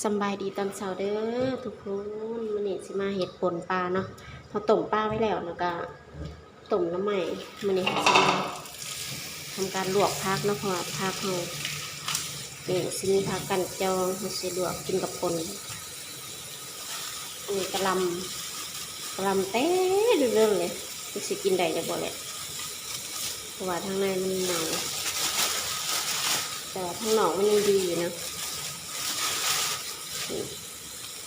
ສຳບາຍດີຕອນເຊົ້າເດີທຸກຄົນ, ມື້ນີ້ຊິມາເຮັດປົ່ນປາເນາະ. ເຮົາຕົ້ມປາໄວ້ແລ້ວ ແລ້ວກະຕົ້ມໜໍ່ໄມ້. ມື້ນີ້ເຮົາຊິມາທຳການລວກຜັກເນາະ, ເພາະວ່າຜັກເຮົານີ້ຊິມີຜັກກ້ານຈອງ, ເຮົາຊິລວກກິນກັບປົ່ນ. ອັນນີ້ກະຫຼ່ຳ ກະຫຼ່ຳແຕ່ດົນໆ ເລີຍ, ຈັກຊິກິນໄດ້ຫຼືບໍ່ແຫຼະ ເພາະວ່າທາງໃນມັນເນົ່າ, ແຕ່ວ່າທາງນອກມັນຍັງດີຢູ່ນະ. ນີ້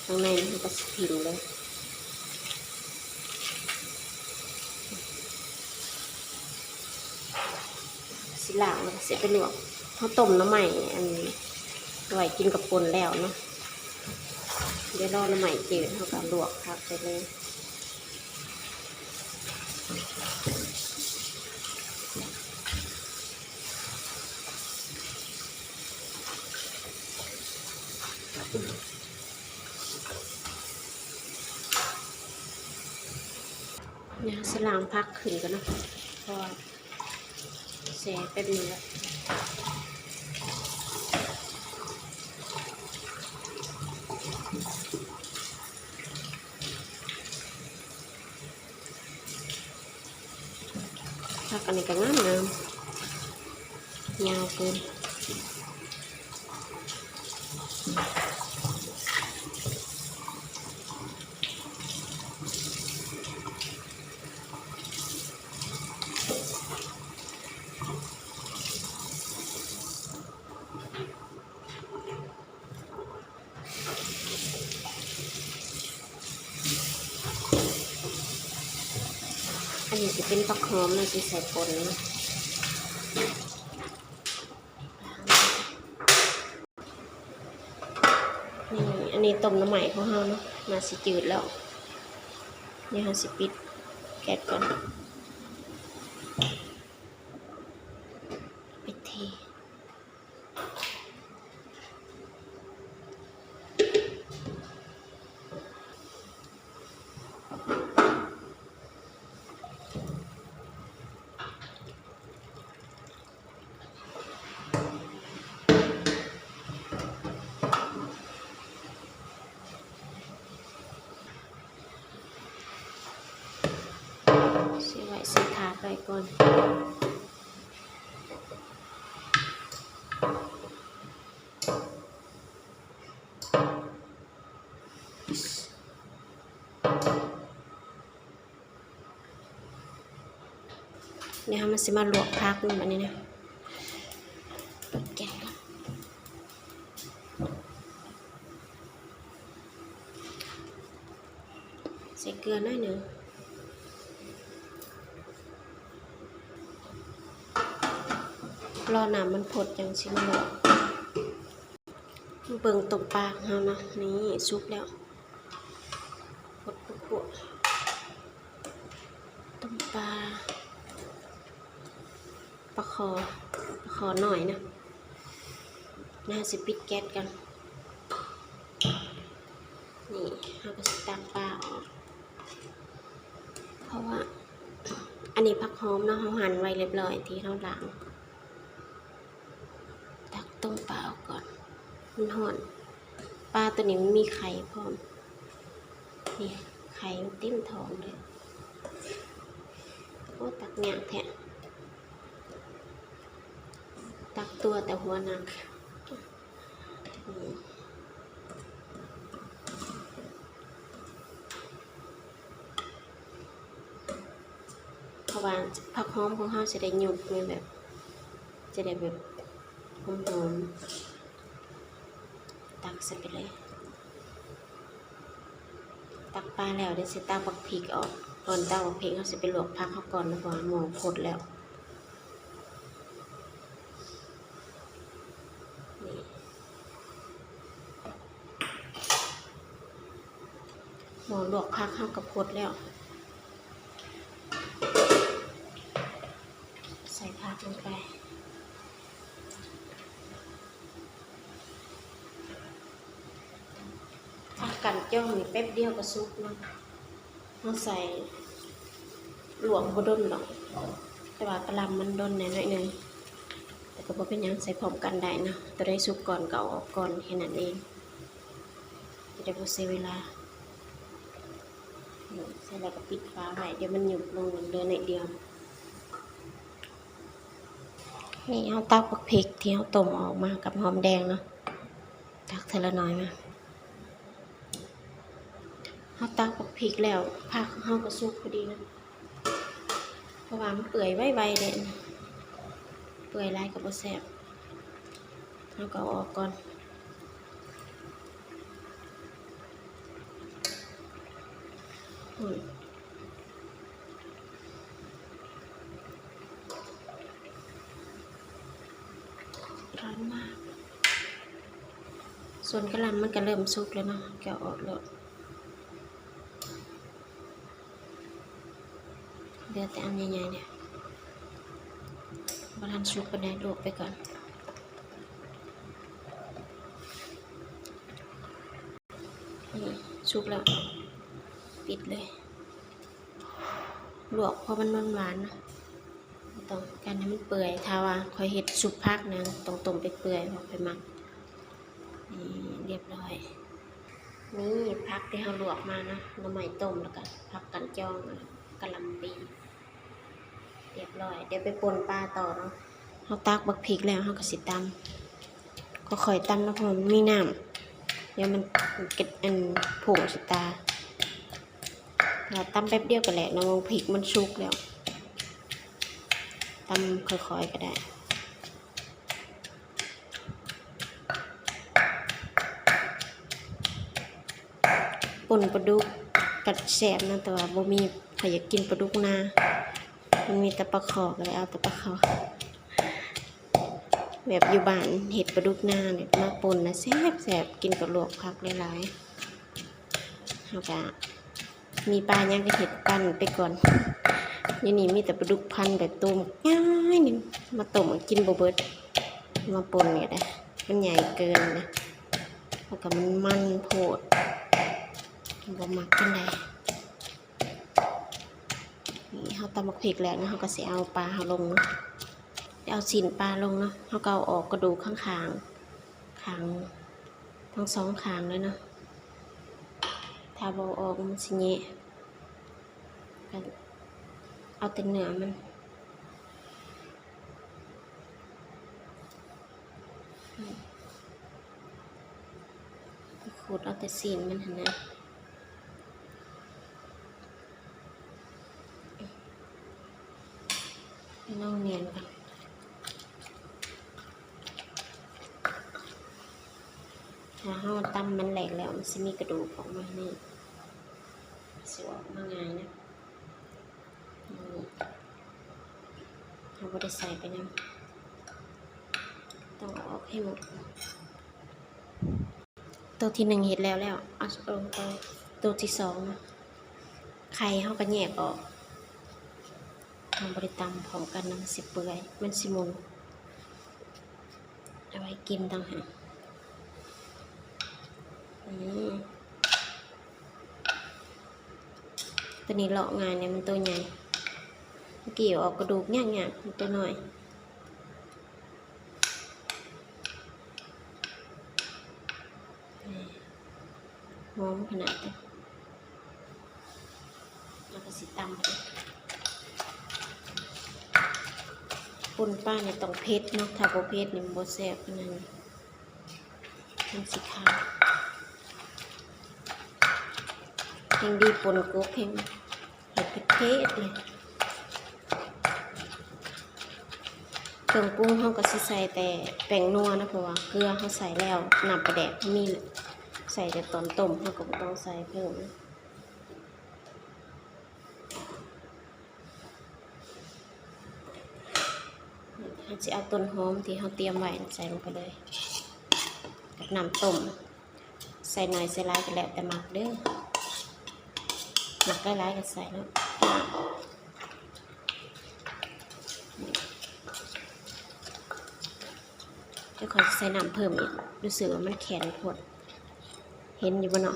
ທາງໃນມັນເຮົາກະຊິຖິ້ມເລີຍ. ຊິລ້າງແລ້ວກະຊິໄປລວກ. ເຮົາຕົ້ມໜໍ່ໄມ້ອັນໄວ້ກິນກັບປົ່ນແລ້ວເນາະ, ດຽວລໍໜໍ່ໄມ້ຈືດ ເຮົາກະລວກຜັກໄປເລີຍ. ດຽວຊິລ້າງຜັກຂຶ້ນກ່ອນເນາະ ເພາະວ່າແຊ່ແປັບໜຶ່ງແລ້ວ. ຜັກອັນນີ້ກະງາມໆ ຍາວເກີນ. ອັນນີ້ຊິເປັນຜັກຫອມເນາະ ຊິໃສ່ປົ່ນເນາະ. ນີ້ ອັນນີ້ຕົ້ມໜໍ່ໄມ້ຂອງເຮົາເນາະ ໜ້າຊິຈືດແລ້ວ. ດຽວເຮົາຊິປິດແກັດກ່ອນ ປິດເທ. ຊິໄວ້ໃສ່ຖາດໄວ້ກ່ອນ. ດຽວເຮົາມາ ຊິມາລວກຜັກນຳ ອັນນີ້ນະ. ເປີດແກັສກ່ອນ ໃສ່ເກືອໜ້ອຍໜຶ່ງ ລໍນ້ຳມັນຟົດຈັ່ງຊິມາລວກ. ເບິ່ງຕົ້ມປາຂອງເຮົາເນາະ ນີ້ສຸກແລ້ວ ຟົດປຸກໆ. ຕົ້ມປາ ປາຄໍ່ ປາຄໍ່ນ້ອຍເນາະ. ດຽວເຮົາຊິປິດແກັສກ່ອນ. ນີ້ ເຮົາກະຊິຕັກປາອອກ ເພາະວ່າ ອັນນີ້ຜັກຫອມເນາະ ເຮົາຫັ່ນໄວ້ລຽບລ້ອຍ ທີ່ເຮົາລ້າງ. ຕັກຕົ້ມປາອອກກ່ອນ ມັນຮ້ອນ. ປາໂຕນີ້ມັນມີໄຂ່ພ້ອມ ນີ້ ໄຂ່ມັນເຕັມທ້ອງເລີຍ. ໂອ້ ຕັກຍາກແທ້ ຕັກຕົວແຕ່ຫົວໜັກ. ເພາະວ່າຜັກຫອມຂອງເຮົາຊິໄດ້ຍຸບ ແບບ ຈະໄດ້ແບບຫອມໆ. ຕັກໃສ່ໄປເລີຍ. ຕັກປາແລ້ວ ດຽວຊິຕັກບັກພິກອອກ. ກ່ອນຕັກບັກພິກ ເຮົາຊິໄປລວກຜັກເຮົາກ່ອນ ເພາະວ່າໝໍ້ຟົດແລ້ວ. ນີ້ ໝໍ້ລວກຜັກເຮົາກະຟົດແລ້ວ. ໃສ່ຜັກລົງໄປ. ຜັກກ້ານຈອງນີ້ແປັບດຽວກະສຸກເນາະ. ເຮົາໃສ່ລວກບໍ່ດົນດອກ ແຕ່ວ່າກະຫຼ່ຳມັນດົນແດ່ໜ້ອຍໜຶ່ງ ແຕ່ກະບໍ່ເປັນຫຍັງ ໃສ່ພ້ອມກັນໄດ້ເນາະ. ໂຕໃດສຸກກ່ອນກະເອົາອອກກ່ອນ ແຄ່ນັ້ນເອງ. ຈະບໍ່ເສຍເວລາ. ນີ້ ເສັດແລ້ວກໍປິດຝາໄວ້ ດຽວມັນຍຸບລົງ ເຫຼືອໜ້ອຍດຽວ. ນີ້ ເຮົາຕັກບັກພິກທີ່ເຮົາຕົ້ມອອກມາກັບຫອມແດງເນາະ ຕັກເທື່ອລະໜ້ອຍມາ. ເຮົາຕັກບັກພິກແລ້ວ ຜັກເຮົາກໍສຸກພໍດີເນາະ ເພາະວ່າມັນເປື່ອຍໄວໆເດ້ ເປື່ອຍຫຼາຍກໍບໍ່ແຊບ. ເຮົາກໍເອົາອອກກ່ອນ. ຮ້ອນມາກ. ສ່ວນກະຫຼ່ຳມັນກໍເລີ່ມສຸກແລ້ວເນາະ ແກະອອກໂລດ. ເຫຼືອແຕ່ອັນໃຫຍ່ໆ ນີ້ ບໍ່ທັນສຸກປານໃດ ລວກໄປກ່ອນ. ນີ້ ສຸກແລ້ວ ປິດເລີຍ. ລວກພໍມັນຫວານໆ ນະ ບໍ່ຕ້ອງການໃຫ້ມັນເປື່ອຍ. ຖ້າວ່າຂ້ອຍເຮັດຊຸບຜັກນະ ຕ້ອງຕົ້ມເປື່ອຍໆ ເພາະຂ້ອຍມັກ. ນີ້ ລຽບຮ້ອຍ. ນີ້ ຜັກທີ່ເຮົາລວກມາເນາະ ໜໍ່ໄມ້ຕົ້ມ ແລ້ວກະຜັກກັນຈອງ ກະຫຼ່ຳປີ ລຽບຮ້ອຍ. ດຽວໄປປົ່ນປາຕໍ່ເນາະ. ເຮົາຕັກບັກພິກແລ້ວ ເຮົາກໍຊິຕຳ ຄ່ອຍໆຕຳເນາະ ເພາະວ່າມັນມີນ້ຳ ດຽວມັນເກັດ ອັນ ພຸ້ງໃສ່ຕາ. ຖ້າຕຳແປັບດຽວກໍແຫຼະເນາະ ບັກພິກມັນສຸກແລ້ວ ຕຳຄ່ອຍໆກໍໄດ້. ປົ່ນປາດຸກກໍແຊບນະ ແຕ່ວ່າບໍ່ມີໃຜຢາກກິນປາດຸກນາ ມັນມີແຕ່ປາຄໍ ກໍເລີຍເອົາແຕ່ປາເຂົາ. ແບບຢູ່ບ້ານເຮັດປາດຸກນານີ້ມາປົ່ນນະ ແຊບໆ ກິນກັບລວກຜັກຫຼາຍໆ. ເຮົາກະ ມີປາຫຍັງກໍເຮັດປັ້ນໄປກ່ອນ. ດຽວນີ້ມີແຕ່ປາດຸກພັນແບບໂຕບັກໃຫຍ່ໜຶ່ງ ມາຕົ້ມກິນບໍ່ເບິດ ມາປົ່ນກໍໄດ້ ມັນໃຫຍ່ເກີນນະ ແລ້ວກໍມັນມັນໂພດ ບໍ່ມັກປານໃດ. ນີ້ ເຮົາຕຳບັກພິກແລ້ວນະ ເຮົາກໍຊິເອົາປາເຮົາລົງເນາະ ເອົາຊີ້ນປາລົງເນາະ. ເຮົາກໍເອົາອອກກະດູກຂ້າງໆ ຂ້າງ ທັງສອງຂ້າງເລີຍເນາະ. ຖ້າບໍ່ອອກມັນຊິແຍະ ກໍເອົາແຕ່ເນື້ອມັນ ຂູດເອົາແຕ່ຊີ້ນມັນຫັ້ນນະ. ລອງແໜ້ນກ່ອນ. ຖ້າເຮົາຕຳມັນແຫຼກແລ້ວ ມັນຊິມີກະດູກອອກມານີ້ ຊິອອກມາງ່າຍນະ. ນີ້ ເຮົາບໍ່ໄດ້ໃສ່ໄປນຳ ຕ້ອງເອົາອອກໃຫ້ໝົດ. ໂຕທີໜຶ່ງເຮັດແລ້ວແລ້ວ ເອົາລົງຕໍ່ໂຕທີສອງນະ. ໄຂ່ເຮົາກໍແຍກອອກ ເຮົາບໍ່ໄດ້ຕຳພ້ອມກັນນະ ມັນຊິເປື່ອຍ ມັນຊິໝຸ່ນ ເອົາໄວ້ກິນຕ່າງຫາກ. ອືມ ໂຕນີ້ເລາະງ່າຍແດ່ ມັນໂຕໃຫຍ່ ເມື່ອກີ້ອອກກະດູກຍາກໆ ມັນໂຕນ້ອຍ. ຫອມຂະໜາດເດ. ເຮົາກໍຊິຕຳ ປົ່ນປານີ້ຕ້ອງເຜັດເນາະ ຖ້າບໍ່ເຜັດນີ້ມັນບໍ່ແຊບປານໃດ ມັນຊິຄາວ. ແຮ່ງດີປົ່ນກົບແຮ່ງ ເຜັດໆເລີຍ. ເຄື່ອງປຸງເຮົາກໍຊິໃສ່ແຕ່ແປ້ງນົວນະ ເພາະວ່າເກືອເຮົາໃສ່ແລ້ວ ນ້ຳປາແດກເຮົາມີ ໃສ່ແຕ່ຕອນຕົ້ມ ເຮົາກໍບໍ່ຕ້ອງໃສ່ເພີ່ມ. ເຮົາຊິເອົາຕົ້ນຫອມທີ່ເຮົາຕຽມໄວ້ໃສ່ລົງໄປເລີຍ ກັບນ້ຳຕົ້ມ. ໃສ່ໜ້ອຍໃສ່ຫຼາຍກໍແລ້ວແຕ່ມັກເດີ ມັກຫຼາຍໆກໍໃສ່ເນາະ. ດຽວຂ້ອຍຊິໃສ່ນ້ຳເພີ່ມອີກ ຮູ້ສຶກວ່າມັນແຂງໂພດ ເຫັນຢູ່ບໍ່ເນາະ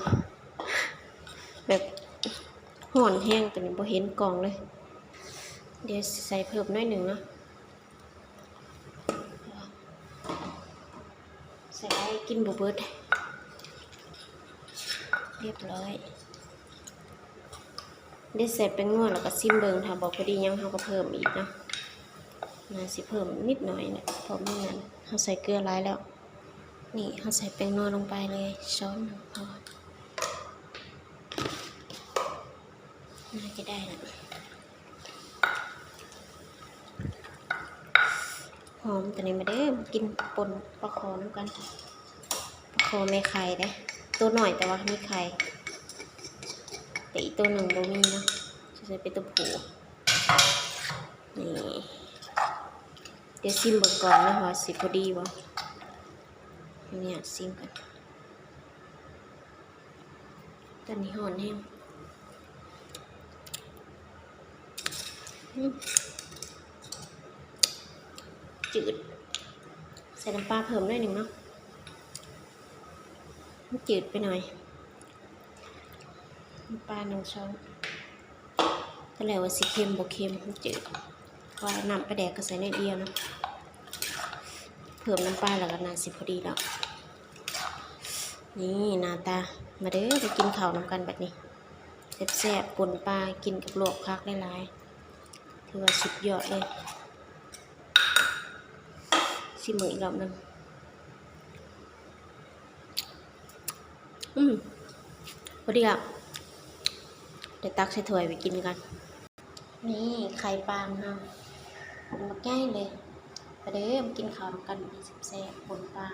ແບບຮ້ອນແຮງ ຕອນນີ້ບໍ່ເຫັນກ້ອງເລີຍ. ດຽວຊິໃສ່ເພີ່ມໜ້ອຍໜຶ່ງເນາະ. ໃສ່ໄດ້ກິນບໍ່ເບິດ. ຮຽບຮ້ອຍ. ໄດ້ໃສ່ແປ້ງນົວ ແລ້ວກໍຊິມເບິ່ງ ຖ້າບໍ່ພໍດີຫຍັງ ເຮົາກໍເພີ່ມອີກເນາະ. ໜ້າຊິເພີ່ມນິດໜ້ອຍແຫຼະ ເພາະມື້ນັ້ນເຮົາໃສ່ເກືອຫຼາຍແລ້ວ. ນີ້ເຮົາໃສ່ແປ້ງນົວລົງໄປເລີຍຊ້ອນໜຶ່ງພໍ ໜ້າຈະໄດ້ລະ. ຫອມ ຕອນນີ້ມາເດີ ມາກິນປົ່ນປາຄໍນຳກັນ. ປາຄໍແມ່ໄຂ່ເດ້ ໂຕນ້ອຍແຕ່ວ່າມີໄຂ່ ແຕ່ອີກໂຕໜຶ່ງບໍ່ມີເນາະ ຊິໃສ່ເປັນໂຕຜູ້. ນີ້ ດຽວຊິມເບິ່ງກ່ອນເນາະວ່າຊິພໍດີບໍ່. ນີ້ຊິມກ່ອນ. ຕອນນີ້ຮ້ອນແຮງ. ອືມ ຈືດ. ໃສ່ນ້ຳປາເພີ່ມໜ້ອຍໜຶ່ງເນາະ. ມັນຈືດໄປໜ້ອຍ. ນ້ຳປາໜຶ່ງຊ້ອນ. ຕອນແລກວ່າຊິເຄັມ ບໍ່ເຄັມ ມັນຈືດ. ເພາະວ່ານ້ຳປາແດກກໍໃສ່ໜ້ອຍດຽວເນາະ. ເພີ່ມນ້ຳປາແລ້ວກໍໜ້າຊິພໍດີແລ້ວ. ນີ້ໜ້າຕາ. ມາເດີ ໄປກິນເຂົ້ານຳກັນບັດນີ້. ແຊບໆ ປົ່ນປາກິນກັບລວກຜັກຫຼາຍໆ ຖືວ່າສຸດຍອດເລີຍ. ຊິມເບິ່ງອີກລອບໜຶ່ງ. ອືມ ພໍດີລະ ໄດ້ຕັກໃສ່ຖ້ວຍໄປກິນກັນ. ນີ້ໄຂ່ປາຂອງເຮົາ ບັກໃຫຍ່ເລີຍ. ມາເດີ ມາກິນເຂົ້ານຳກັນ ແຊບໆ ປົ່ນປາ.